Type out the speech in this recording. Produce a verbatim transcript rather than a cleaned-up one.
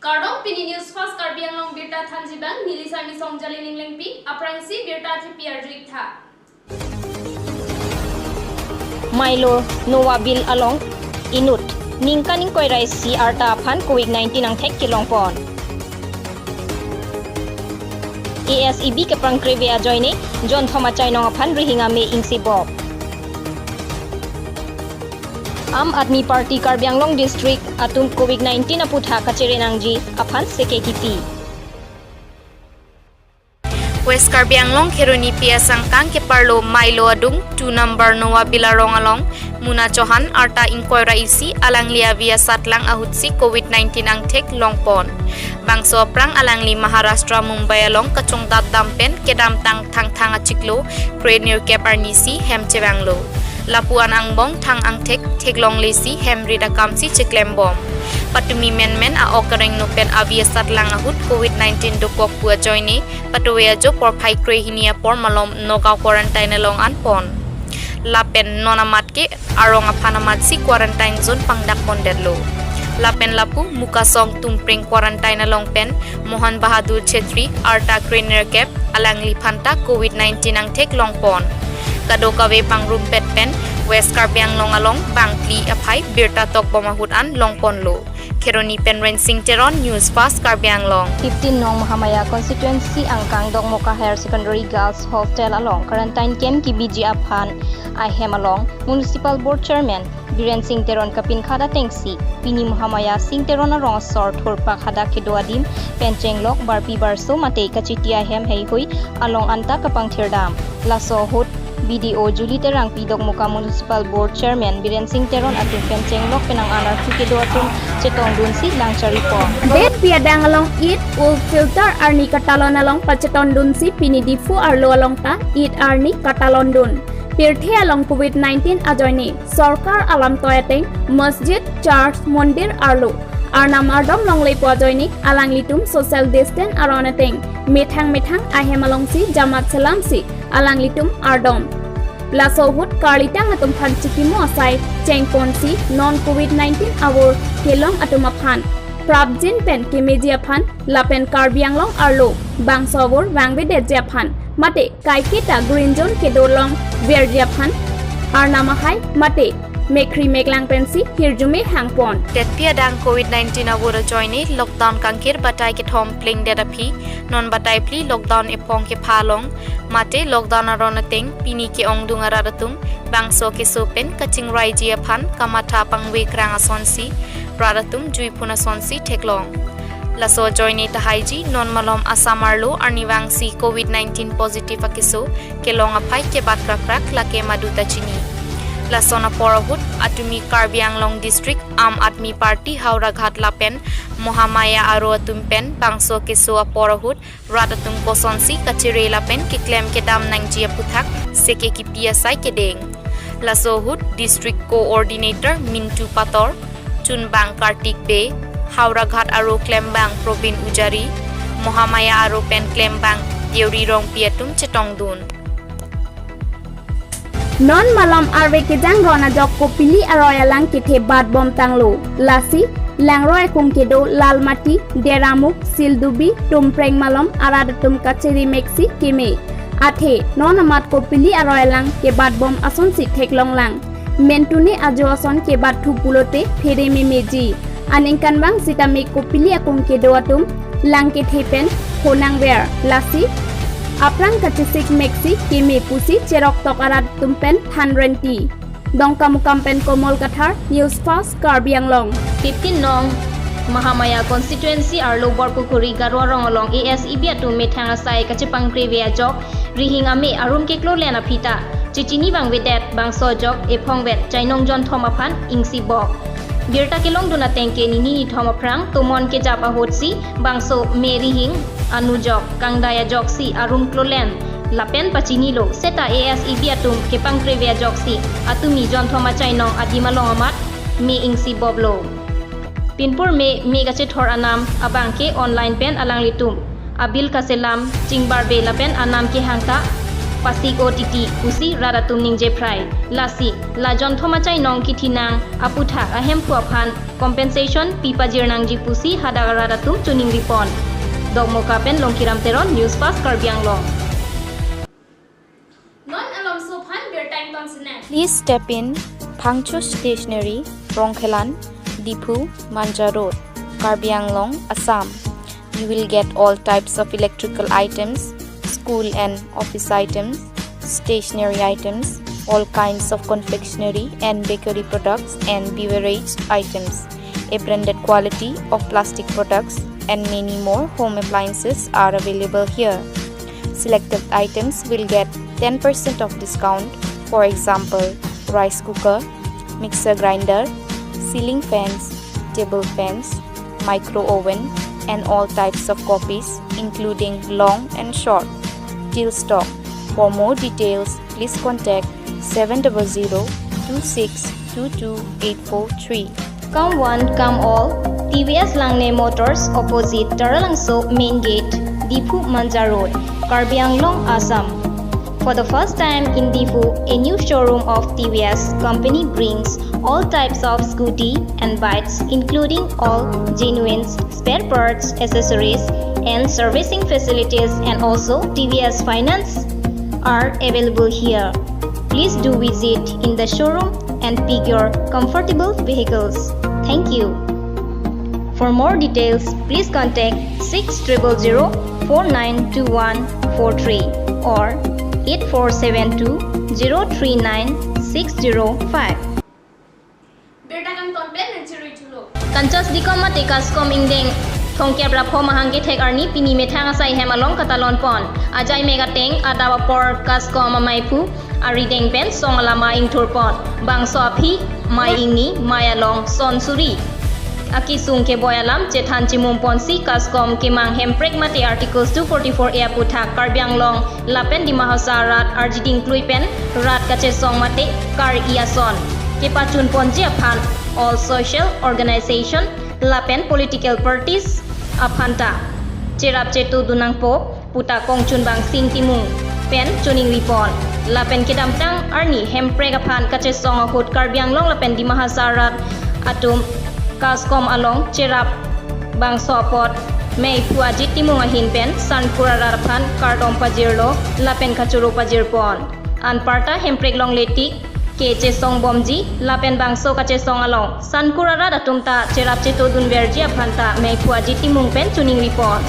Kardom, pini News Fast Karbi Anglong birta thanji abang, neli Sami Songjali Ninglengpi, aphrangsi birta thepi arju-ik tha. Mailo Nowabil along inut ningkan ingkoi ra isi arta aphan Covid nineteen angthek kelongpon. A S E B kepangkreve ajoine jonthom achainong aphan rihing ame ingsibop. Aam Aadmi Party Karbi Anglong District atum Covid nineteen aputhak kachere nangji aphan seke kipi. West Karbi Anglong Kheroni P S angkang keparlo Mailo adung two number Nowabil arong along Muna Chauhan arta ingkoi ra isi alangli avi asatlang ahutsi Covid nineteen angthek longpon. Bangso aphrang alangli Maharashtra Mumbai along kachongdat dam pen kedamtang Thangthang achiklo kre nirkep arnisi hem chevanglo. Lapu-an angbong thang angthek theklonglesi hem rit akamsi cheklembom. Patumi menmen a-ok arengno pen avi asatlang ahut Covid nineteen dokok pu ajoine patove ajo porphai kre hini apor malom Nagaon quarantine along anpon. Lapen non amat ke arong aphan amatsi quarantine zone pangdakpondetlo. Lapen lapu Mukasong Tumpreng quarantine along pen Mohan Bahadur Chhetri arta kre nirkep alangliphanta Covid nineteen angthek longpon. Kadokave pangrumpet pen West Karbi Anglong along bangphli aphai birta tokbom ahut an longponlo. Kheroni pen Rensing Teron, News Fast Karbi Anglong. Fifteen nong Mahamaya constituency angkang Dokmoka Higher Secondary Girls Hostel along quarantine camp kebiji aphan ahem along Municipal Board Chairman Biren Singh Teron kapinkhat atengsi pini Mahamaya Singh Teron arong asor thurpak hadak kedo adim pen chenglok barpi barso mate kachiti ahem heihui along anta kapangthirdam. Laso ahut B D O Julie Terangpi, Dokmoka Municipal Board Chairman Biren Singh Teron atum pen chenglok penang an arpu kedo atum chetongdunsi lang charipon. Detpi adang along Eid ul Fitr arni katalon along pachetongdunsi pini Diphu arlo along ta Eid arni katalondun. Pirthe along Covid nineteen ajoine sorkar alam toi ateng masjid, church, mondir arlo Arnam ardom longle pu ajoine alanglitum social distance aron ateng methang methang ahem alongsi jamat selamsi alanglitum ardom. Laso ahut karlitang atum aphan chikimo asai chengponsi non Covid nineteen avur kelong atum aphan prapjin pen kemeji aphan lapen Karbi Anglong arlo bangso avur vangvedetji aphan mate kaiketa green zone kedo along verji aphan Arnam ahai mate mekhri meklang pensi hirjume hangpon. Detpi adang Covid nineteen avur ajoine lockdown kangkir batai kethom plengdet aphi non batai phli lockdown ephong kepha along mate lockdown aron ateng pini ke-ongdung arat atum bangso keso pen kachingraiji aphan kamatha pangve krang asonsi rat atum juiphun asonsi theklong. Laso ajoine tahaiji non malom Assam arlo arnivangsi Covid nineteen positive akeso kelong aphai kebat krakrak lake maduta chini. Lason apor ahut atumi Karbi Anglong District Aam Aadmi Party Howraghat lapen Mahamaya aro atum pen bangso keso apor ahut rat atum kosonsi kachere lapen keklem kedam nangji aputhak seke kipi asai kedeng. Laso ahut District Coordinator Mintu Pator, chunbang Kartik Bey, Howraghat aro klembang Probin Ujari, Mahamaya aro pen klembang Deuri Rongpi atum chetongdun. Non malom arve kejang ron ajok Kopili aroi alang kethe batbom tanglo. Lasi langroi akung kedo Lalmati, Deramuk, Sildubi, Tumpreng malom arat atum kachiri meksi keme. Athe non amat Kopili aroi alang kebatbom asonsi theklonglang. Mentune ajo ason kebat thu pulote phere memeji. Aningkanvang sitame Kopili akung kedo atum lang kethe pen honangver lasi aphrang kachesik meksi keme pusi cheroktok arat atum pen thanrenti. Dongkamukam pen Komol Kathar, News Fast Karbi Anglong. Fifteen nong Mahamaya constituency arlo Borpukhuri Garo arong along A S E B atum methang asai kachepangkreve ajok rihing ame arum keklolen aphi ta chechini vangvedet bangso ajok ephongvet chainong jonthom aphan ingsibop. Birta kelongdun ateng ke nini nithom aphrang tomon kejap ahutsi bangso me rihing anujok kangdai ajoksi arum klolen lapen pachinilo seta A S E B atum kepangkreve ajoksi atumi jonthom achainong adim along amat me ingsiboplo. Pinpur me me kachethor anam abangke online pen alanglitum abill kaselam chingbarve lapen anam kehang ta pasik-o titi pusi rat atum ningje phrai. Lasi la jonthom achai nong kithi nang aputhak ahemphu aphan compensation pi pajir nangji pusi hadak arat atum choningri pon. Dokmoka pen Longkiram Teron, News Fast Karbi Anglong. Non alomso aphan birta kangton sinang. Please step in Phangcho Stationery, Rongkhelan, Diphu, Manja Road, Karbi Anglong, Assam. You will get all types of electrical items, school and office items, stationery items, all kinds of confectionery and bakery products and beverage items. A branded quality of plastic products and many more home appliances are available here. Selected items will get ten percent of discount, for example, rice cooker, mixer grinder, ceiling fans, table fans, micro oven, and all types of copies, including long and short, till stock. For more details, please contact seven double zero two six two two eight four three. Come one, come all. T V S Langne Motors, opposite Taralangso Main Gate, Diphu Manja Road, Karbi Anglong, Assam. For the first time in Diphu, a new showroom of T V S company brings all types of scooty and bikes, including all genuine spare parts, accessories, and servicing facilities, and also T V S finance are available here. Please do visit in the showroom and pick your comfortable vehicles. Thank you. For more details, please contact six triple zero four nine two one four three or eight four seven two zero three nine six zero five. Birta kangton pen nangcherui thulo. Kanchas dikom mate kaskom ingdeng thongkep ra pho mahang kethek arni pini methang asai hem along katalon pon. Ajai mek ateng adap apor kaskom amei aphu arideng pen song alama ingthur pon. Bangso aphi mei ingni, mei along son suri akisung keboi alam chethan chimum ponsi kaskom kemang hemprek mate Articles two forty-four A aputhak Karbi Anglong lapen Dima Hasao arat arjiding klui pen rat kachesong mate kar-i ason kepachun ponji aphan all social organization lapen political parties aphanta cherap chetu dun nangpo puta Kongchunbang Sing Timung pen choningri pon. Lapen kedamtang arni hemprek aphan kachesong ahut Karbi Anglong lapen Dima Hasao arat atum kaskom along cherap bangso apot mei aphu Ajit Timung ahin pen Sankur arat aphan kardom pajirlo lapen kachoro pajir pon. Anparta hemprek longle tik kechesong bomji lapen bangso kachesong along Sankur arat atum ta cherap chetu dunverji aphanta mei aphu Ajit Timung pen choningri pon.